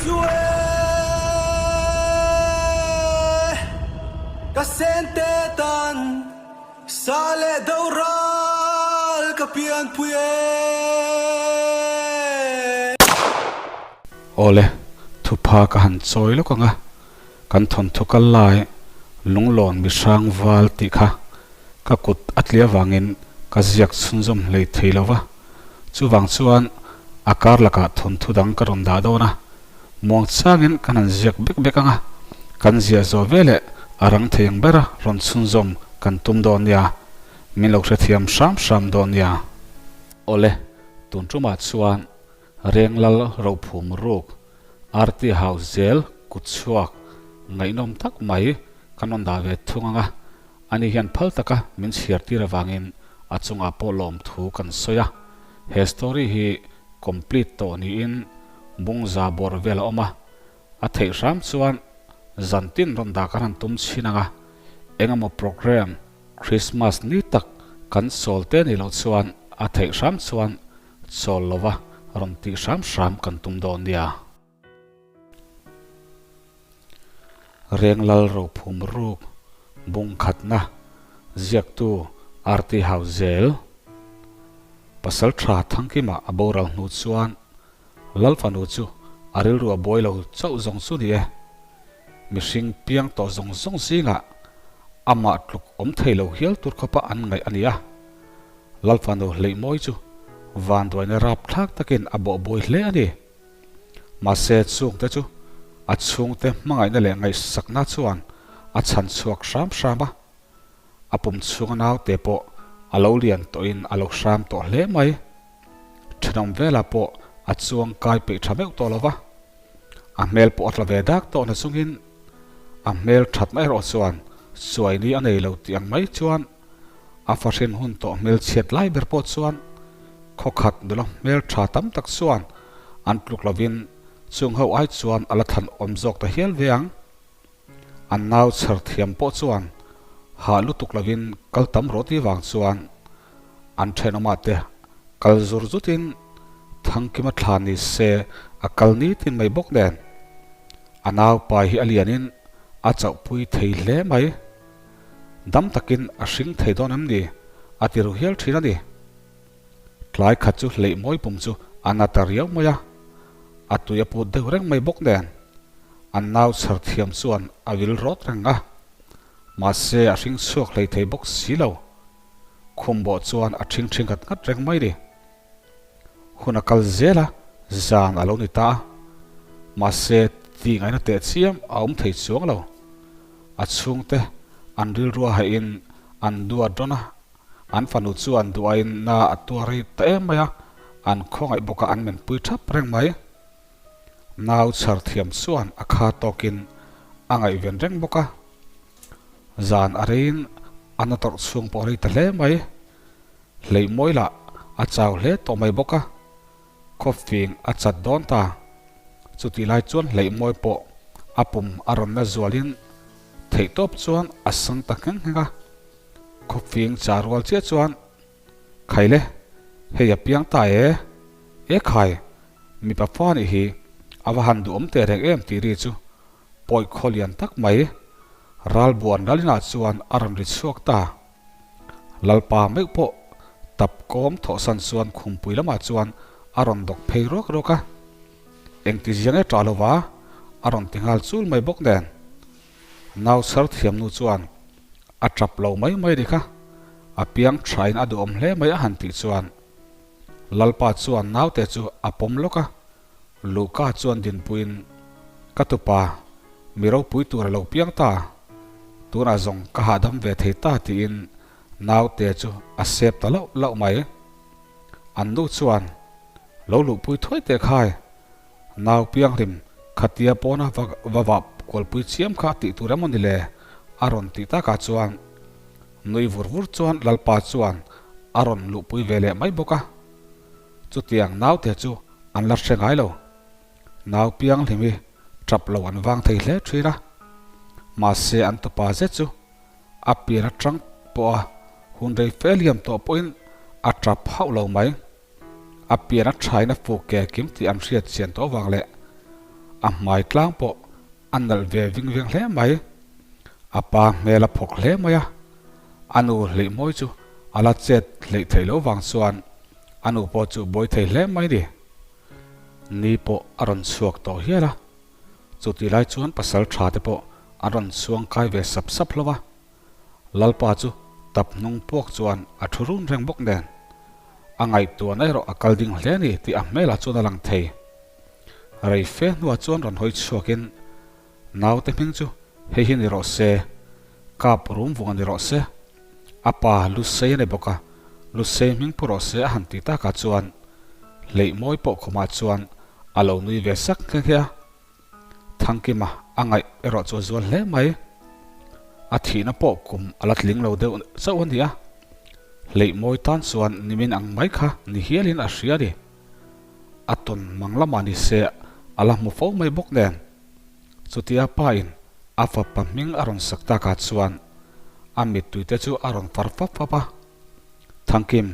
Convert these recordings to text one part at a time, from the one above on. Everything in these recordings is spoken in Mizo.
chu e ka sente tan sa leh do ral ka pianpui e. Awle, thupha ka han chawi lawk ang a, kan thawnthu kal lai lunglawn mihrang val tih kha ka kut a tli avangin ka ziak chhunzawm hlei thei lo va, chuvang chuan a kar lakah thawnthu dang ka rawn dah dawn a, muang changin kan han ziak bek bek ang a, kan ziah zawh veleh a rang thei ang bera rawn chhunzawm kan tum dawn nia, min lo hrethiam hram hram dawn nia. Awle, tun tumah chuan Renglal Rophum Ruk, Arti Hau Zel Kutchhuak ngaihnawm tak mai kan rawn dah ve thung ang a, Ani hian phal taka min chhiar tir avangin a chungah pawh lawmthu kan sawi a. He story hi complete tawh niin bungza bawr vel a awm a, a theih hram chuan zantin rawn dah kan han tum chhin ang a, engemaw program Christmas ni tak kan chawl te ni loh chuan a theih hram chuan chawl lova rawn tih hram hram kan tum dawn nia. Renglal Rophum Ruk bung khatna ziaktu RT Hauzel Pasal tha Thangkima a boral hnu chuan Lal fanu chu a rilru a buai lo chauh zawng chu ni e. Mihring piang tawh zawng zawng zingah amah tluk awm thei lo hial tur khawpa an ngaih a ni a. Lal fanu hleihmawi chu vanduaina rapthlak takin a bawhbuai hle a ni. Mahse chungte chu a chhungte hmangaihna leh ngaihsakna chuan a chhan chhuak hram hram a, a pum chhunga naute pawh a lo lian tawhin a lo hram tawh hle mai. Thenawm velah pawh a chuang kai peih tha meuh tawh lo va, a hmel pawh a tla ve dak tawh na chungin a hmel thatna erawh chuan chuaini a nei lo tih ang mai chuan A fahrin hun tawh hmelchhiat lai ber pawh chuan khawkhat nula hmeltha tam tak chuan an tluk lovin chung ho ai chuan a la thlan awm zawk ta hial ve ang. An nau chher thiam pawh chuan hah lutuk lovin kal tam rawh ti vang chuan an thenawmah te kal zur zutin Thangkima thla ni se a kal nitin mai bawk nen a nau pai hi a lianin a chauhpui thei hle mai. Dam takin a hring thei dawn em ni? A ti ru hial thin a ni. Tlai khat chu hleih mawi pum chu a na ta riau mai a, a tui a put deuh reng mai bawk nen. An nau chhar thiam chuan a vil rawt reng a, mahse a hring chhuak hlei thei bawk si lo. Khum bawh chuan a thing thing ngat ngat reng mai ni. Hun a kal zel a, zan a lo ni ta a, mahse tih ngaihna teh chiam a awm thei chuang lo. A chhungte an rilru a hahin an duat rawn a, an fanu chuan duain na a tuar rei ta em mai a, an khawngaih bawk a an menpui thap reng mai. Nau chhar thiam chuan a kha tawkin a ngaihven reng bawk a, zan a reiin a na tawrh chhung pawh a rei ta hle mai. Hleihmawi lah a chau hle tawh mai bawk a, khawfing a chat dawn ta. Chutih lai chuan hleihmawi pawh a pum a rawn la zualin theihtawp chuan a sang ta ngheng ngheng a. Khawfing cha rual chiah chuan, Khaile, hei a piang ta e, e khai, mipa fa nih hi a va han duhawm teh reng em tih ri chu pawi khaw lian tak mai ralbuan ralinah chuan a rawn ri chhuak ta. Lalpa meuh pawh tap kawm thawhsan chuan khumpui lamah chuan a rawn dawk phei ruak ruak a, engti ziang e ṭah lova a rawn ti nghal chul mai bawk nen. Nau chhar thiamnu chuan a ṭap lo mai mai ni kha, a piang ṭhain a duhawm hle mai a han tih chuan Lalpa chuan naute chu a pawm lawk a, Luka chuan dinpuiin, Ka tupa, mi ropui tur a lo piang ta. Tunah zawng ka hahdam ve thei ta tiin naute chu a sep ta lauh lauh mai. An nu chuan, Lo luhpui thuai teh khai, nau pianghlim khatia pawna va vah kualpui chiam kha tih tur emaw ni le? a rawn tih takah chuan nui vur vur chuan Lalpa chuan a rawn luhpui ve leh mai bawk a. Chutiang naute chu an la hre ngai lo. Nau pianghlim hi tap lo an vang thei hle thin a, mahse an tupa zet chu a pian atang pawha hun rei fe liam tawh pawhin a tap hauh lo mai. A pian a thain a fuk ke kim tih an hriat chian tawh avang leh. A hmai tlang pawh a nalh ve ving veng hle mai. A pa hmel a phawk hle mai a, a nu hleihmawi chu a la chet hleih theih loh vang chuan a nu pawh chu buai thei hle mai ni. Ni pawh a rawn chhuak tawh hial a, chutih lai chuan pasal tha te pawh an rawn chhuang kai ve sap sap hlauh a. Lalpa chu tap hnung puak chuan a thu run reng bawk nen, a ngaihtuahna erawh a kal ding hle a ni tih a hmelah chuan a lang thei. Rei fe hnuah chuan rawn hawi chhuakin, Naute hming chu hei hi ni rawh se, kap rum vung a ni rawh se, a pa Lusei a ni bawk a, Lusei hming pu rawh se a han ti takah chuan hleih mawi pawh khumah chuan a lo nui ve sak nghe nghe a. Thangkima a ngaih erawh chu a zual hle mai. A thihna pawh kum a la tling lo deuh chauh a ni a, hleih mawi tan chuan nimin ang mai kha ni hialin a hria a ni. A tawn mang lamah ni se a la hmu fo mai bawk nen. Chutia pa in a fapa hming a rawn sak takah chuan a mittui te chu a rawn far fap fap a. Thangkim,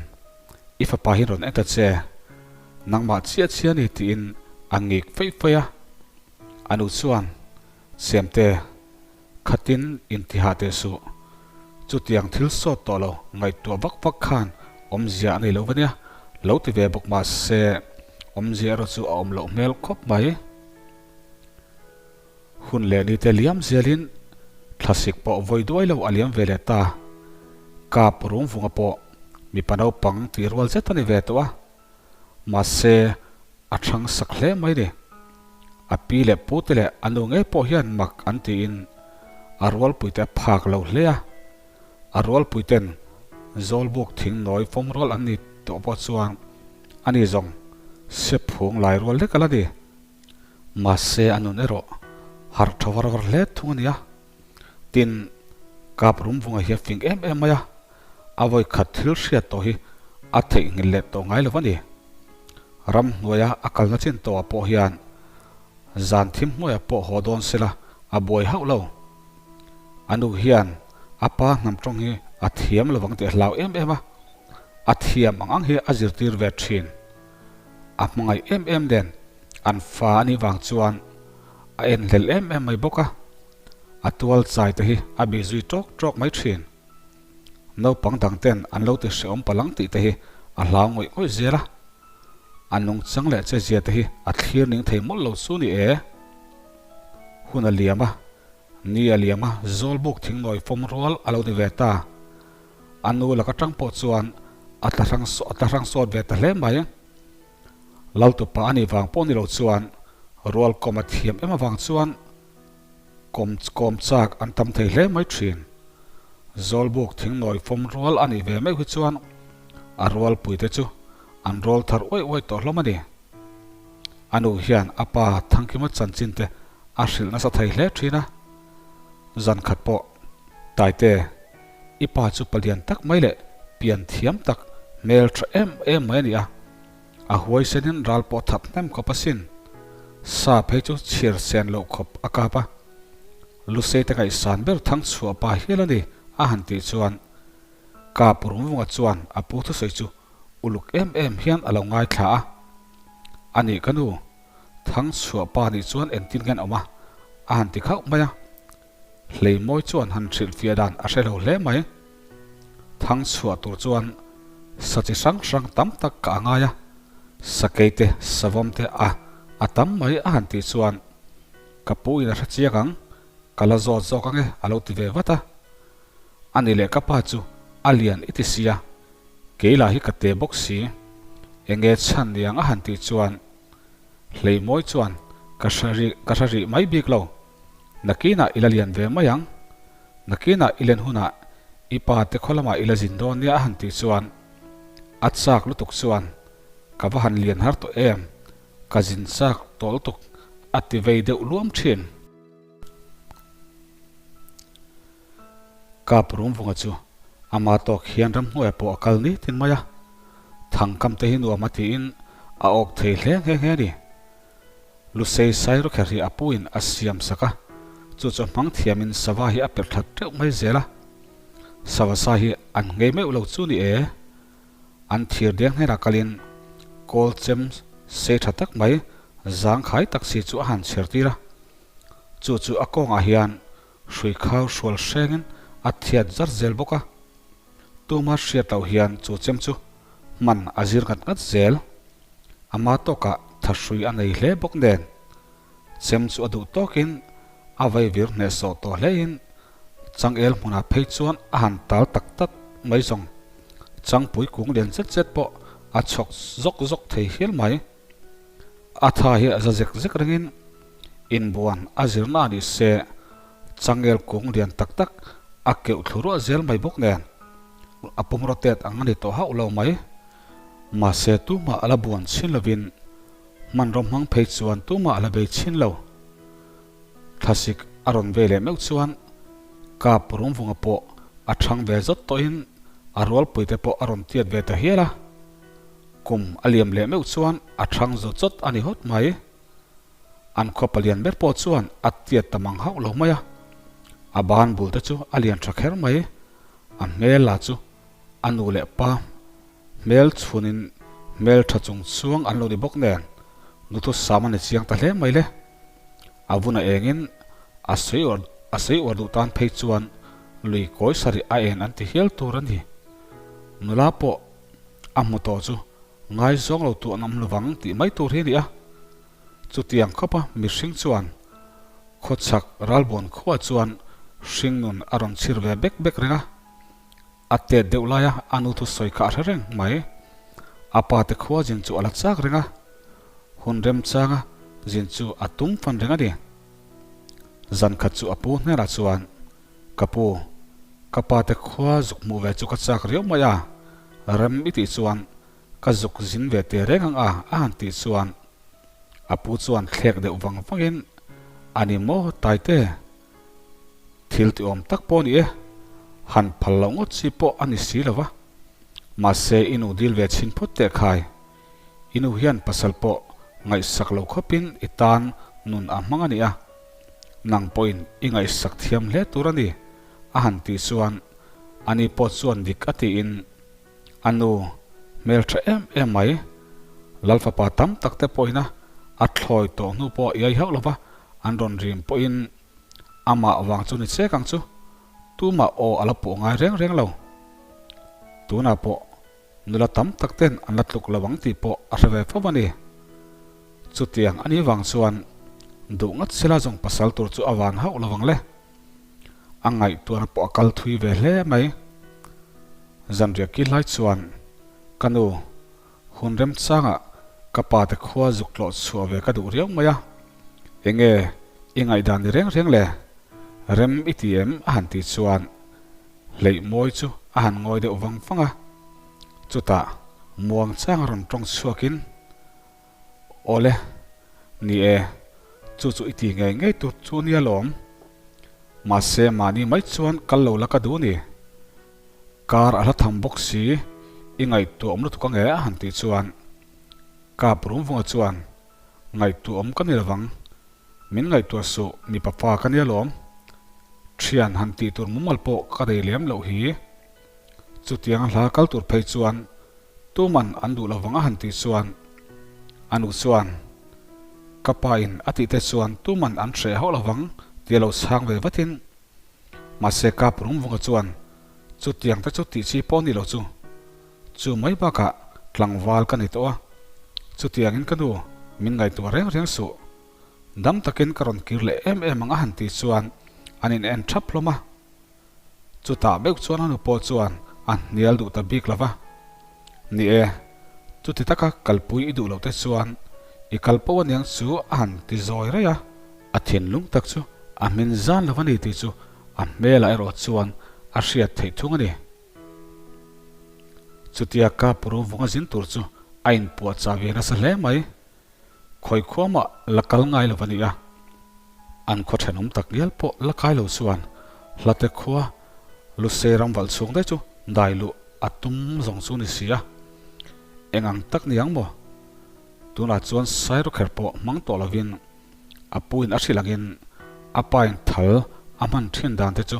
i fapa hi rawn en ta che, nangmah chiah chiah a ni tiin a ngik feih feih a. A nu chuan, Siamte, khatin intihah teh suh. Chutiang thil sawt tawh lo ngaihtuah vak vak khan awmzia a nei lo va nia, lo ti ve bawk mah se awmzia erawh chu a awm loh hmel khawp mai. Hun leh ni te liam zelin thlasik pawh vawi duai lo a liam ve leh ta. Kap Rungvunga pawh mipa naupang tih rual zet a ni ve tawh a, mahse a thang sak hle mai ni. A pi leh pu te leh a nu ngei pawh hian mak an tiin a rualpui te a phak lo hle a. A rualpui ten Zawlbuk thing nawi fawm rual an ni tawh pawh chuan ani zawng sephung lai rual lek a la ni. Mahse a nun erawh harh tha var var hle thung a nia. Tin, kap rumvunga hi a fing em em mai a, a vawi khat thil hriat tawh hi a theihnghilh leh tawh ngai lo a ni. Ramhnuaia a kalna chin tawhah pawh hian zan thim hnuaiah pawh haw dawn sela a buai hauh lo. A nu hian a pa hnam tawng hi a thiam lovang tih a hlau em em a, a thiam ang ang hi a zirtir ve thin. A hmangaih em em nen an fa a nih vang chuan a enhlel em em mai bawk a, a tual chai te hi a bih zui tawk tawk mai thin. Naupang dang ten an lo ti hrehawm palang tih te hi a hlau ngawih ngawih zel a, a nungchang leh che zia te hi a thlir ning thei mawlh lo chu ni e. Hun a liam a, ni a liam a, Zawlbuk thingnawi fawm rual a lo ni ve ta. A nu laka tang pawh chuan a tla hrang a tla hrang sawt ve ta hle mai. Laltupa a nih vang pawh ni lo chuan rual kawm a thiam em avang chuan kawm kawm chak an tam thei hle mai thin. Zawlbuk thingnawi fawm rual a nih ve meuh hi chuan a rualpui te chu an rawl thar uaih uaih tawh hlawm a ni. A nu hian a pa Thangkima chanchin te a hrilh nasa thei hle thin a, zan khat pawh Taite, i pa chu palian tak mai leh pian thiam tak hmel tha em em mai a ni a, a huaisenin ral pawh that hnem khawp asin. Sa phei chu chhir sen loh khawp a kap a, Lusei te ngaihsan ber thang chhuah pa hial a ni a han tih chuan Kap Rungvunga chuan a pu thusawi chu uluk em em hian a lo ngaithla a, A nih ka nu, thang chhuah pa nih chuan engtin nge an awm a? a han ti khauh mai a. Hleimawi chuan han hrilhfiah dan a hre lo hle mai. Thang chhuah tur chuan sa chi hrang hrang tam tak ka a ngai a, sakei te, savawm te a a tam mai a han tih chuan ka pu in a hre chiang ang, ka la zawt zawk ang e a lo ti ve vat a. Ani leh ka pa chu a lian i ti sia, kei lah hi ka te bawk si, enge chhan niang a han tih chuan Hleimawi chuan ka hre rih ka hre rih mai bik lo. Nakinah i la lian ve mai ang. Nakinah i len hunah i pa te khaw lamah i la zin dawn nia a han tih chuan a chak lutuk chuan ka va han lian har tawh em, ka zin chak tawh lutuk a ti vei deuh luam thin. Kap Rumvunga chu ama tawk hian ramhnuaiah pawh a kal nitin mai a, thangkam te hi nuam a tiin a awk thei hle nghe nghe a ni. Lusei Sairawkher hi a puin a siam sak a, chu chu hmang thiamin sava hi a perh that teuh mai zel a. Sava sa hi an ngei meuh lo chu ni e. An thir deng hnenah kalin kawl chem sei tha tak mai. Zangkhai tak si chu a han chher tir a, chu chu a kawngah hian hrui khau hrual hrengin a thiat zar zel bawk a. Tuma hriat loh hian chu chem chu hman a zir ngat ngat zel. Ama tawkah thahrui a nei hle bawk nen chem chu a duh tawkin a vaivir hnehsawh tawh hlein changel hmunah phei chuan a han tal tak tak mai zawng. Changpui kung lian zet zet pawh a chhawk zawk zawk thei hial mai. A tha hi a za zek zek ringin inbuan a zirna a nih se changel kung lian tak tak a keuh thlu ruah zel mai bawk nen a pum rotate ang a ni tawh hauh lo mai. Mahse tumah a la buan chhin lovin hmanraw hmang phei chuan tumah a la bei chhin lo. Thlasik a rawn vei leh meuh chuan kap rumvunga pawh a thang ve zawt tawhin a rualpuite pawh a rawn tiat ve ta hial a. Kum a liam leh meuh chuan a thang zawt zawt a ni hawt mai. An khaw palian ber pawh chuan a tiat ta mang hauh lo mai a. A ban bul te chu a lian tha kher mai. A hmel lah chu a nu leh pa hmel chhunin hmel tha chung chuang an lo ni bawk nen duhthusam a ni chiang ta hle mai le. A vun a engin a sawi uar a sawi uar duh tan phei chuan lui kawi sarih a en an ti hial tur a ni. Nula pawh a hmu tawh chu ngaizawng lo tu an awm lovang tih mai tur hi a ni a. Chutiang khawpa mihring chuan khawchhak ralbawn khuah chuan hringnun a rawn chhir ve bek bek reng a. A tet deuh laia a nu thusawi kha a hre reng mai. A pa te khua zin chu a la chak reng a, hun remchanga zin chu a tum fan reng a ni. Zan khat chu a pu hnenah chuan, Ka pu, ka pa te khua zuk hmuh ve chu ka chak riau mai a, rem i tih chuan ka zuk zin ve te reng ang a, a han tih chuan a pu chuan thlek deuh vang vangin, A ni maw Taite? Thil ti awm tak pawh a ni e, han phal loh ngawt chi pawh a ni si lo va. Mahse i nu dil ve chhin phawt teh khai. I nu hian pasal pawh ngaihsak lo khawpin i tan nun a hmang a ni a, nang pawhin i ngaihsak thiam hle tur a ni, a han tih chuan ani pawh chuan dik a tiin a nu hmel tha em em mai. Lal fapa tam tak te pawhina a thlawi tawh hnu pawh iai hauh lo va, an rawn rim pawhin Amah vang chu ni chek ang chu, tumah aw a la puh ngai reng reng lo. Tunah pawh nula tam tak ten an la tluk lo ang tih pawh a hre ve fo a ni. Chutiang a nih vang chuan duh ngat sela zawng pasal tur chu a van hauh lo vang le. A ngaihtuahna pawh a kal thui ve hle mai. Zanriah kihlai chuan ka nu Hun remchangah ka pa te khua zuk tlawh chhuah ve ka duh riau mai a, enge i ngaihdan ni reng reng le? Rem i ti em? a han tih chuan hleih mawi chu a han ngawi deuh vang vang a, chutah muangchang a rawn tawng chhuakin, Awle, ni e, chu chu i ti ngei ngei tur chu nia lawm. Mahse mahni mai chuan kal lo la ka duh ni. Kar a hla tham bawk si, i ngaihtuah awm lutuk ange a han tih chuan Kap Rumvunga chuan, Ngaihtuah awm ka ni lovang, min ngaihtuah suh mipa fa ka nia lawm, thian han tih tur mumal pawh ka nei lem loh hi. Chutiang a hla kal tur phei chuan tuman an duh lovang a han tih chuan a nu chuan, Ka pa in a tih te chuan tuman an hreh hauh lovang tia lo chhang ve vatin Mahse Kap Rungvunga chuan chutiang te chu tih chi pawh ni lo chu. Chu mai bakah tlangval ka ni tawh a, chutiangin ka nu min ngaihtuah reng reng suh. Dam takin ka rawn kir leh em em ang a han tih chuan an in en thap hlawm a. Chutah meuh chuan a nu pawh chuan a hnial duh ta bik lo va. Ni e, chuti taka kalpui i duh loh te chuan i kal poh aniang chu a han ti zawi raih a. A thinlung tak chu a hmin zan lo a ni tih chu a hmelah erawh chuan a hriat theih thung a ni. Chutia ka puru vunga zin tur chu a inpuahchah ve nasa hle mai. Khawi khuamah la kal ngai lo a ni a, an khaw thenawm tak ngial pawh la kai lo chuan hlate khua Lusei ram valh chhung daih chu dai luh a tum zawng chu ni si a. Eng ang tak ni ang maw? Tunah chuan Sairawkher pawh hmang tawh lovin a puin a hrilh angin a pain thal a hman thin dan te chu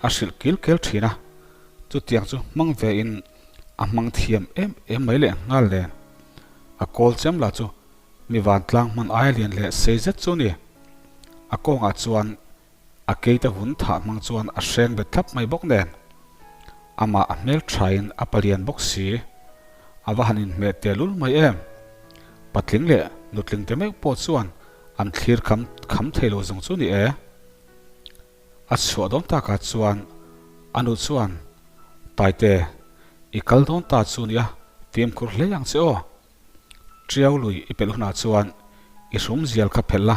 a hrilh kil kel thin a, chutiang chu hmang vein a hmang thiam em em mai leh nghal nen. A kawl chem lah chu. Mi vantlang hman aia lian leh sei zet chu ni. A kawngah chuan a keite vun thah hmang chuan a hreng bet thlap mai bawk nen. Amah a hmel thain a palian bawk si. A va han inhmeh tehlul mai em! Patling leh nutling te meuh pawh chuan an thlir kham kham thei lo zawng chu ni e. A chhuah dawn takah chuan a nu chuan, Taite, i kal dawn ta chu nia, fimkhur hle ang che aw. Tiau lui i pelh hunah chuan i hrum zial kha phelh la,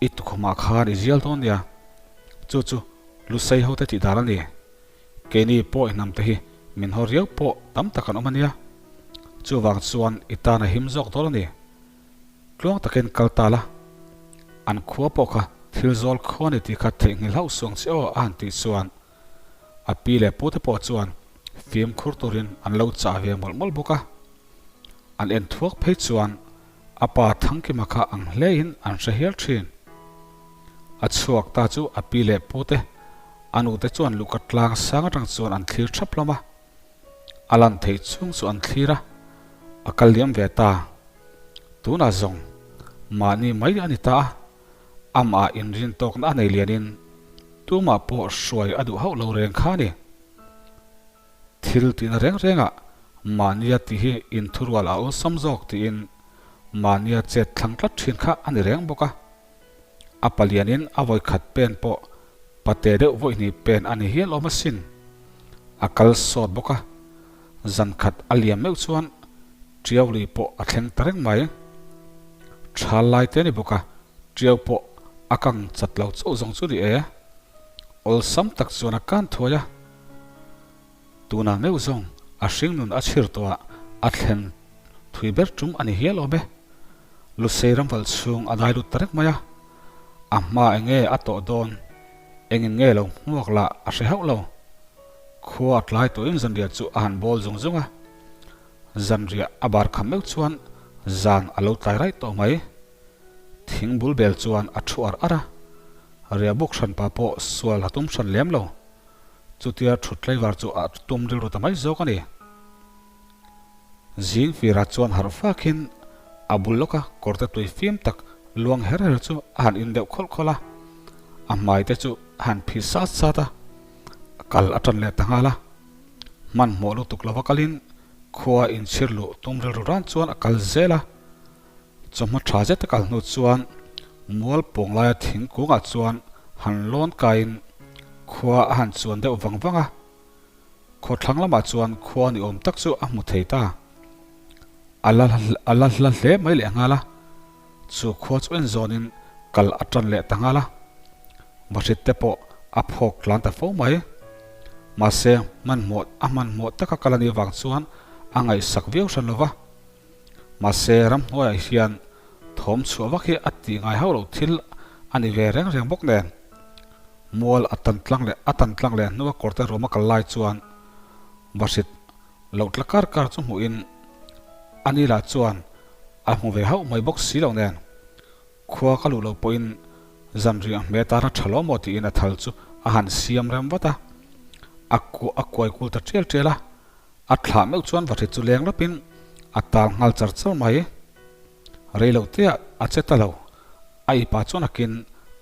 i tukhumah khan i zial dawn nia. Chu chu Lusei hote tih dan a ni. Keini pawh i hnamte hi min haw riau pawh tam tak an awm a nia. Chuvang chuan i tan a him zawk dawn a ni. Tluang takin kal ta la, an khua pawh kha thil zawl khua a ni tih kha theihnghilh hauh suang che aw a han tih chuan a pi leh pute pawh chuan fimkhur turin an lo chah ve mawlh mawlh bawk a. An en thuak phei chuan a pa Thangkima kha ang hlein an hre hial thin. A chhuak ta chu a pi leh pute a nute chuan luhka tlang sang atang chuan an thlir thap hlawm a. A lan theih chhung chu an thlir a, a kal liam ve ta. Tunah zawng mahni mai a ni ta a, amah inrin tawkna a nei lianin tumah pawh hruai a duh hauh lo reng kha a ni. Thil tihna reng rengah mahnia tih hi inthurual a awlsam zawk tiin mahnia chet thlang tlat thin kha a ni reng bawk a. A palianin a vawikhat pen pawh pate deuh vawihnih pen a ni hial awm asin. A kal sawt bawk a, zan khat a liam meuh chuan Tiau lui pawh a thleng ta reng mai. Thal lai te a ni bawk a, Tiau pawh a kang chat lo chauh zawng chu ni e. Awlsam tak chuan a kan thuai a. Tunah meuh zawng a hringnun a chhir tawh a, a thlen thui ber tum a ni hial awm e. Lusei ramval chhung a dai lut ta reng mai a, a hma enge a tawh dawn, engin nge lo hmuak lah a hre hauh lo. Khua a tlai tawhin zanriah chu a han bawl zung zung a, zanriah a bar kham meuh chuan zan a lo tlai raih tawh mai. Thing bul bel chuan a thu ar ar a, riahbuk hranpa pawh sual a tum hran lem lo. Chutia thut tlaivar chu a tum rilru ta mai zawk a ni. Zing firah chuan harh fakin a bul lawka kawrte tui fim tak luang her her chu a han in deuh khawlh khawlh a, a hmai te chu a han phih sat sat a, a kal a tan leh ta nghal a. Hmanhmawh lutuk lova kalin khua inchhir luh tum rilru ran chuan a kal zel a. Chawhma tha zet a kal hnu chuan mual pawng laia thingkungah chuan han lawn kaiin khua a han chuan deuh vang vang a. Khawthlang lamah chuan khua ni awm tak chu a hmu thei ta. A la a la hla hle mai leh nghal a. Chu khua chu en zawnin kal a tan leh ta nghal a. Vahrit te pawh a phawk tlan ta fo mai. Mahse hmanhmawh a hmanhmawh taka kal a nih vang chuan a ngaihsak viau hran lo va. Mahse ramhnuaiah hian thawm chhuah vak hi a tih ngai hauh loh thil a ni ve reng reng bawk nen. Mual a tan tlang leh a tan tlang leh hnua kawrte ruam a kal lai chuan Vahrit loh tla kar kar chu hmuhin a ni lah chuan a hmu ve hauh mai bawk si lo nen. Khua ka luh loh pawhin zanriah hme tana tha lo maw tiin a thal chu a han siam rem vat a, a a kuai kul ta tial tial a. A thlah meuh chuan Vahrit chu leng lawpin a tal nghal char char mai. Rei loh teah a che ta lo, a ipa chuan akin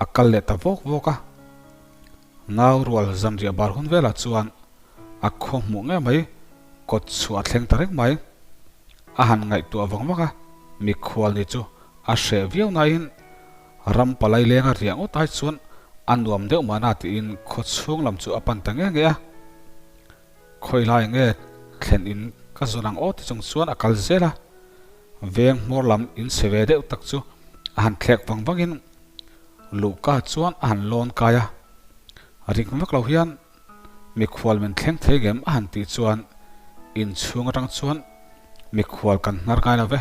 a kal leh ta vawk vawk a. Nau rual zanriah bar hun velah chuan a khaw hmuh ngei mai, kawt chhuah a thleng ta reng mai. A han ngaihtuah vang vang a, mikhual ni chu a hreh viau nain ram palai lenga riah ngawt ai chuan a nuam deuh mahna tiin khaw chhung lam chu a pan ta nge nge a. Khawi lai nge thlen in ka zawn ang aw ti chung chuan a kal zel a, veng hmawr lam in chhe ve deuh tak chu a han thlek vang vang in luhka chuan a han lawn kai a, ring vak lo hian mikhual min thleng thei ngem a han tih chuan inchhung atang chuan mikhual kan hnar ngai lo ve,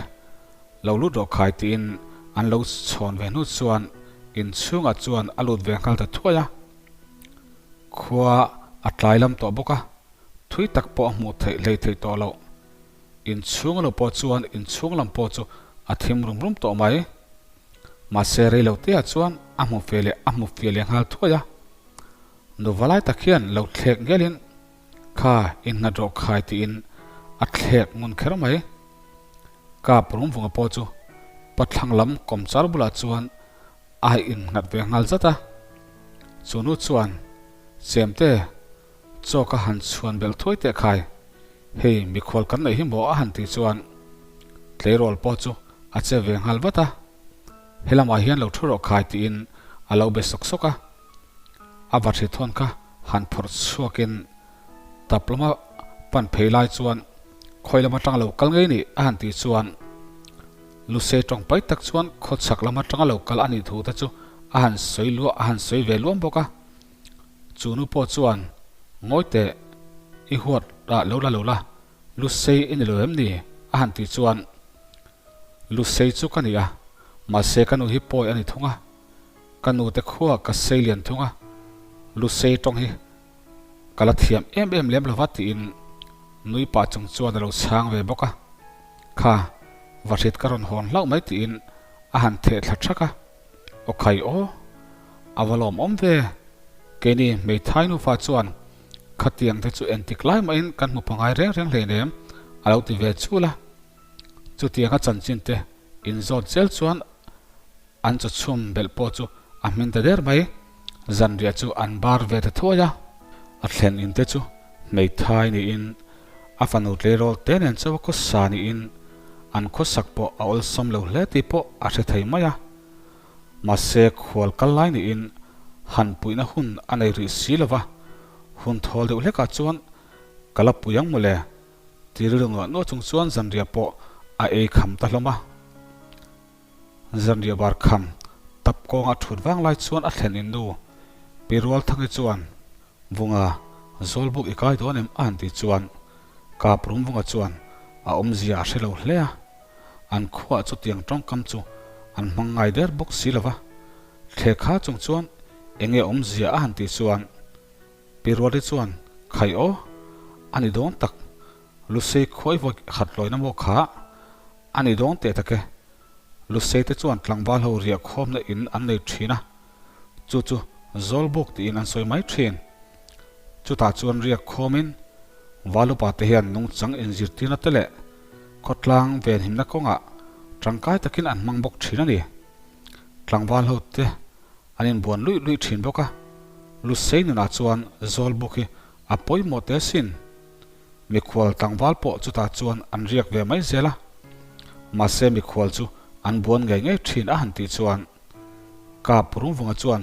lo lut rawh khai tiin an lo chhawn ve hnu chuan inchhungah chuan a lut ve nghal ta thuai a. Khua a tlai lam tawh bawk a, thui tak pawh a hmuh theih hlei theih tawh loh. Inchhung lo pawh chuan inchhung lam pawh chu a thim rum rum tawh mai. Mahse rei lo te ah chuan a hmu fe leh a hmu fiah leh nghal thuai a. Nuva lai tak hian lo thlek ngelin kha innghat rawh khai tiin a thlek ngun kher mai. Kap rum vunga pawh chu. Pathlang lam kawmchar bulah chuan a innghat ve nghal zat a. Chu nu chuan, Chemte, chaw ka han chhuan belh thuai teh khai, hei mikhual kan neih hi maw a han tih chuan tleirawl pawh chu a che ve nghal vat a. Helamah hian lo thu rawh khai tiin a lo be sawk sawk a. A vathri thawn kha han phawrh chhuakin tap lama pan phei lai chuan khawi lam atanga lo kal ngei nih a han tih chuan Lusei tawng pai tak chuan khawchhak lam atanga lo kal a nih thu te chu a han sawi luah a han sawi ve luam bawk a. Chu nu pawh chuan Ngawi teh, i huat ah lo la lo la, Lusei i ni lo em ni? a han tih chuan Lusei chu ka ni a, mahse ka nu hi pawi a ni thung a, ka nu te khua ka sei lian thung a, Lusei tawng hi ka la thiam em em lem lova tiin nui pah chung chuan a lo chhang ve bawk a, Kha, vahrit ka rawn hawn hlauh mai tiin a han theh thla thak a, Aw khai aw, a va lawm awm ve, keini hmeithai nufa chuan khatiang te chu entik lai mahin kan hmu pangai reng reng hleinem a lo ti ve chul a, chutianga chanchin te inzawt zel chuan An chaw chhum belh pawh chu a hmin ta der mai. Zanriah chu an bar ve ta thuai a. A thlen in te chu hmeithai niin a fanu tleirawl te nen chauh a khawsa niin an khawsak pawh a awlsam lo hle tih pawh a hre thei mai a. Mahse khual kal lai niin han puihna hun a nei rih si lo va, hun thawl deuh hlekah chuan ka la pui ang mawle ti rilru nuah nuah chung chuan zanriah pawh a ei kham ta hlawm a. Zanriah bar kham tap kawnga thut vang lai chuan a thlen in nu Pi Rualthangi chuan, Vunga, Zawlbuk i kai dawn em? a han ti chuan Kap Rumvunga chuan a awmzia a hre lo hle a, an khuaah chutiang tawngkam chu an hmang ngai der bawk si lo va, thlek ha chung chuan eng nge awmzia a han tih chuan Pi Ruali chuan, Khai aw, a ni dawn tak, Lusei khuai vawi khat lawina maw kha? A ni dawn teh tak e. Lusei te chuan tlangval ho riah khawmna in an nei thin a, chu chu Zawlbuk tiin an sawi mai thin. Chutah chuan riak khawmin Valupa te hian nungchang inzirtirna te leh khawtlang venhimna kawngah tangkai takin an hmang bawk thin a ni. Tlangval ho te an inbuan luih luih thin bawk a, Lusei nunah chuan Zawlbuk hi a pawimawh teh asin. Mikhual tlangval pawh chutah chuan an riak ve mai zel a, mahse mikhual chu an buan ngei ngei thin a han tih chuan Kap Rungvunga chuan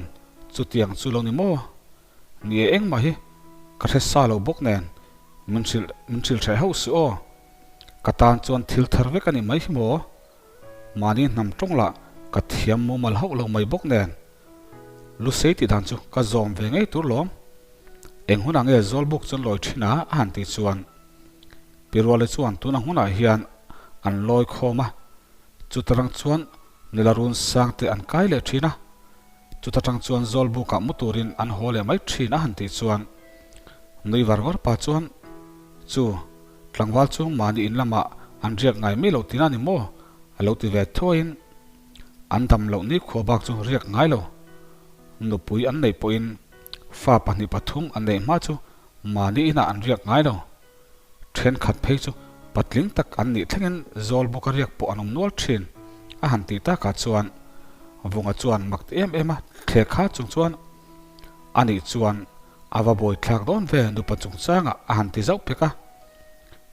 chutiang chu lo ni maw? Ni e engmah hi ka hre sa lo bawk nen min hrilh min hrilh hreh hauh suh aw, ka tan chuan thil thar vek a ni mai hi maw? Mahni hnam tawng lah ka thiam mumal hauh lo mai bawk nen Lusei tih dan chu ka zawm ve ngei tur lawm. Eng hunah nge Zawlbuk chuan lawi thin a a han tih chuan Pi Ruali chuan tuna hunah hian an lawi khawm a, chuta rang chuan nula run sang te an kai leh thin a, chuta tang chuan Zawlbukah mu turin an haw leh mai thin a han tih chuan nui var var pa chuan chu tlangval chu mahni in lamah an riak ngai mi lo tina ni maw a lo ti ve thuaiin An dam loh nikhua bak chu riak ngai lo. Nupui an neih pawhin fa pahnih pathum an neih hma chu mahni inah an riak ngai lo. Thenkhat phei chu patling tak an nih thlengin zawl bawka riak pawh an awm nual thin a han tih takah chuan Vunga chuan mak ti em em a thlek kha chung chuan a nih chuan a va buaithlak dawn ve nupa chungchangah a han ti zauh pek a.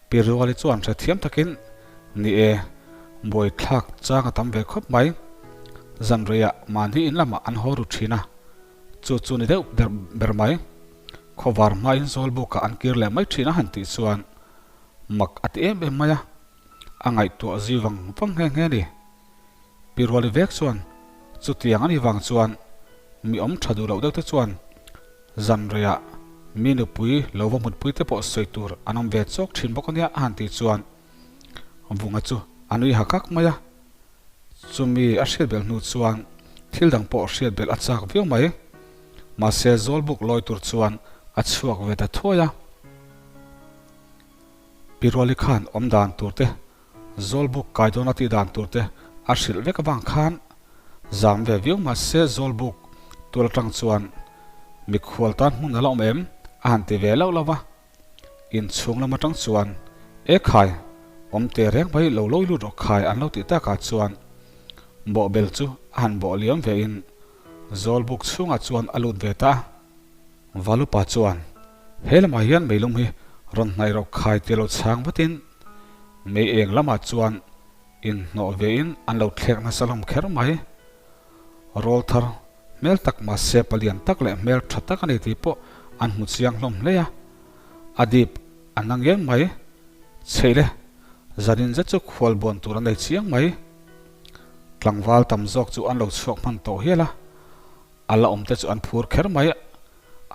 Pi Ruali chuan hrethiam takin, Ni e, buaithlak chang a tam ve khawp mai. Zanreiah mahni in lamah an haw ru thin a, chu chu ni deuh ber ber mai. Khawvar hmain Zawlbukah an kir leh mai thin a han tih chuan mak a ti em em mai a, a ngaihtuah zui vang vang nghe nghe a ni. Pi Ruali vek chuan chutiang a nih vang chuan mi awm tha duh loh deuh te chuan Zanreiah mi nupui lo va mutpui te pawh sawi tur an awm ve chawk thin bawk ania a han tih chuan Vunga chu a nui hak hak mai a. Chumi a hriat belh hnu chuan thil dang pawh hriat belh a chak viau mai. Mahse Zawlbuk lawi tur chuan a chhuak ve ta thuai a. Pi Ruali khan awm dan tur te Zawlbuk kai dawn a tih dan tur te a hrilh vek avang khan zam ve viau mahse Zawlbuk tual atang chuan mikhual tan hmun a la awm em a han ti ve loh lo va, inchhung lam atang chuan E khai, awm te reng mai lo lawi lut rawh khai an lo tih takah chuan. Bawhbel chu a han bawh liam ve in Zawlbuk chhungah chuan a lut ve ta a. Valupa chuan, He lamah hian meilum hi rawn hnaih rawh khai tia lo chhang vatin mei eng lamah chuan inhnawh ve in an lo thlek nasa hlawm kher mai. Rawl thar hmel tak mahse palian tak leh hmel tha tak a ni tih pawh an hmu chiang hlawm hle a. A dip a na ngiang mai. Chheih le, zanin zet chu khual buan tur a nei chiang mai. Tlangval tam zawk chu an lo chhuak hman tawh hial a, a la awm te chu an phur kher mai.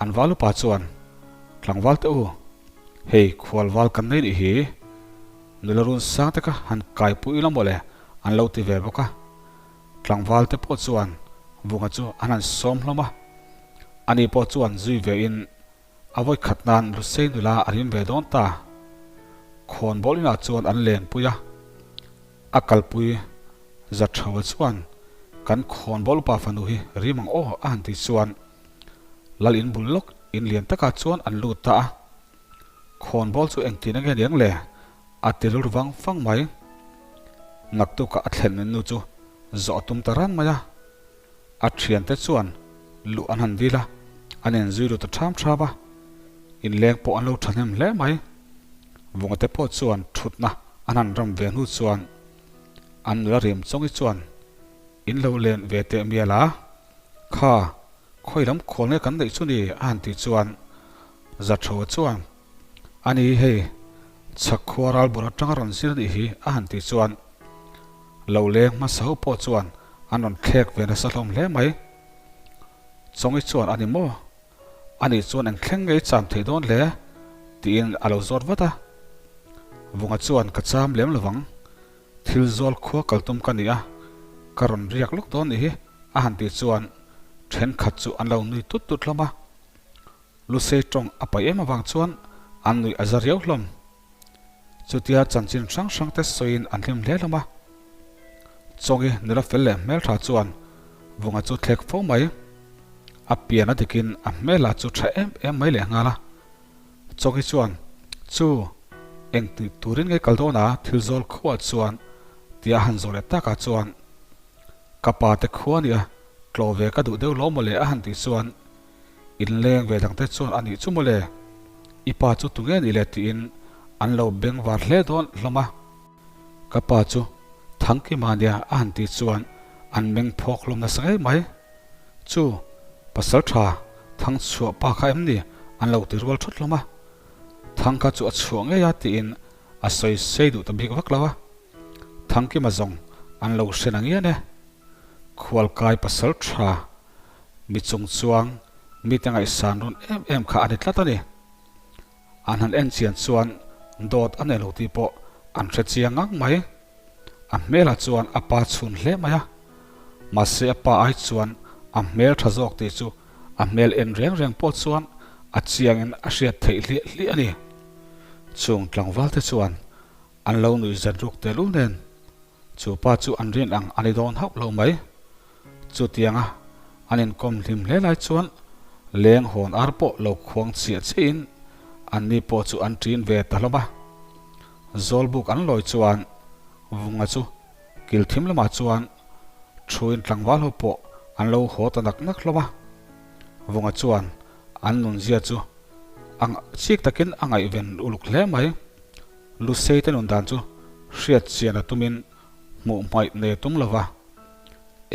An val upa chuan, Tlangval te u, hei khual val kan nei nih hi, nula run sang te kha han kaipui ila mawle an lo ti ve bawk a. Tlangval te pawh chuan Vunga chu an han sawm hlawm a, ani pawh chuan zui ve in A vawi khat nan Lusei nula a rim ve dawn ta. Khawnbawl inah chuan an lenpui a, a kalpui Zathaua chuan kan khawnbawl upa fanu hi rim ang aw a han tih chuan Lal in bul lawk in lian takah chuan an lut ta a. Khawnbawl chu engtin a nge niang le? A ti rilru vang vang mai. Naktukah a thlen nu chu zawh a tum ta ran mai a. A thiante chuan luh an han dil a, an inzui lut ta ṭham ṭham a. Inleng pawh an lo ṭhahnem hle mai. Vungate pawh chuan ṭhutna an han ram ve hnu chuan an nula rim chawngi chuan in lo len ve teh mial a, Kha, khawi lam khawl nge kan neih chu ni? a han tih chuan Zathawa chuan, A ni hei, chhak khua ralbur aṭanga rawn zir nih hi a han tih chuan Lo leng hmasa ho pawh chuan an rawn thlek ve nasa hlawm hle mai. Chawngi chuan a ni maw? Ani chuan eng thleng ngei cham thei dawn hle? tiin a lo zawt vat a. Vunga chuan ka cham lem lovang, thil zawl khua kal tum ka ni a, ka rawn riak lawk dawn nih hi a han tih chuan thenkhat chu an lo nui tut tut hlawm a. Lusei tawng a paih em avang chuan an nuih a za riau hlawm. Chutia chanchin hrang hrang te sawiin an hlim hle hlawm a. Chawngi nula fel leh hmeltha chuan Vunga chu thlek fo mai. A pian a dikin a hmel ah chu tha em em mai leh nghal a. Chawngi chuan, Chu, eng tih turin nge kal dawn a thil zawl khuah chuan tia a han zawh leh takah chuan, Ka pa te khua nia, tlawh ve ka duh deuh lo mawle a han tih chuan, Inleng ve dangte chuan a nih chu mawle, i pa chu tunge nih le tiin an lo beng var hle dawn hlawm a. Ka pa chu Thangkima nia a han tih chuan an meng phawk hlawm nasa ngei mai. Chu, pasal tha Thangchhuah pa kha em ni an lo ti rual thut hlawm a. Thang kha chu a chhuah ngei a tiin a sawi sei duh ta bik vak lo a. Thangkima zawng an lo hre na ngian e. Khualkai pasal tha Mi chung chuang mite ngaihsan rawn em em kha a ni tlat a ni. An han en chian chuan dawt a nei lo tih pawh an hre chiang ngang mai. A hmelah chuan a pa chhun hle mai a, mahse a pa ai chuan a hmel tha zawk tih chu a hmel en reng reng pawh chuan a chiangin a hriat theih hliah hliah a ni. Chung tlangval te chuan an lo nuih zet ruk telul nen Chu pa chu an rin ang a ni dawn hauh lo mai. Chutianga an inkawm hlim hle lai chuan leng hawn ar pawh lo khuang chiah chiahin anni pawh chu an ṭin ve ta hlawm a. Zawlbuk an lawi chuan Vunga chu kil thim lamah chuan thuin tlangval ho pawh an lo haw ta nak nak hlawm a. Vunga chuan an nunzia chu a chik takin a ngaihven uluk hle mai. Lusei te nun dan chu hriat chian a tumin hmuh hmaih nei a tum lova,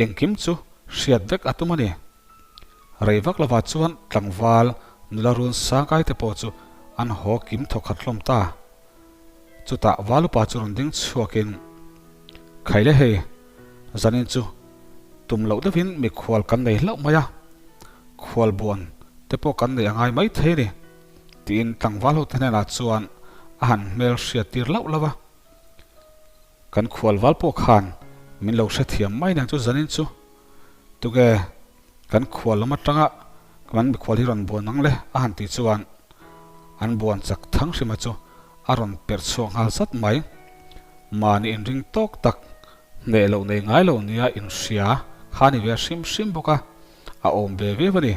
engkim chu hriat vek a tum a ni. Rei vak lovah chuan tlangval nula run sangkai te pawh chu an haw kim thawkhat hlawm ta. Chutah Valupa chu rawn ding chhuakin, Khaile hei, zanin chu tum loh deuhin mikhual kan nei hlauh mai a, khualbuan te pawh kan nei a ngai mai thei a ni. Tiin tlangval hote hnenah chuan a han hmel hriat tir lauh lauh a. Kan khualval pawh khan min lo hrethiam mai nen chu zanin chu tunge kan khual lam atanga kan mikhual hi rawn buan ang le a han tih chuan an buan chak thang hrima chu a rawn perh chhuak nghal zat mai. Mahni inring tawk tak hneh loh nei ngai lo nia inhria kha ni ve hrim hrim bawk a, a awm ve viau a ni.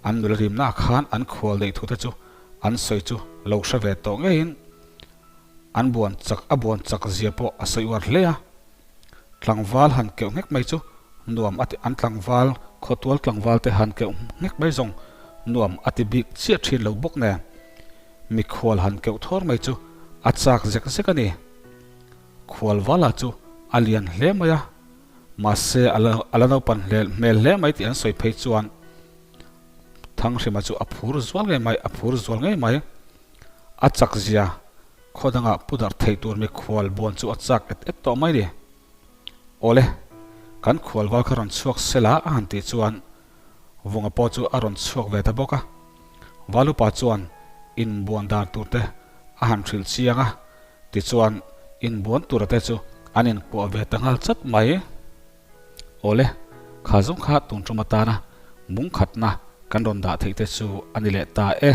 An nula rimna khan an khual neih thute chu an sawi chu lo hre ve tawh ngeiin an buan chak a buan chak zia pawh a sawi uar hle a. Tlangval han keuh nghek mai chu nuam a ti, an tlangval, khawtual tlangval te han keuh nghek mai zawng nuam a ti bik chiah thin lo bawk nen, mikhual han keuh thawr mai chu a chak zek zek a ni. Khualvala chu a lian hle mai a, mahse a la naupan hmel hle mai tih an sawi phei chuan Thanghrima chu a phur zual ngei mai, a phur zual ngei mai. A chak zia khaw dangah pu darh theih tur mikhual buan chu a chak et et tawh mai ni. Awle, kan khualval kha rawn chhuak sela a han tih chuan Vunga pawh chu a rawn chhuak ve ta bawk a. Valupa chuan inbuan dan tur te a han hrilh chiang a, tichuan inbuan tura te chu an inkuah ve ta nghal chat mai. Awle, kha zawng kha tun tum atana mungkhatna kan rawn dah theih te chu a ni leh ta e.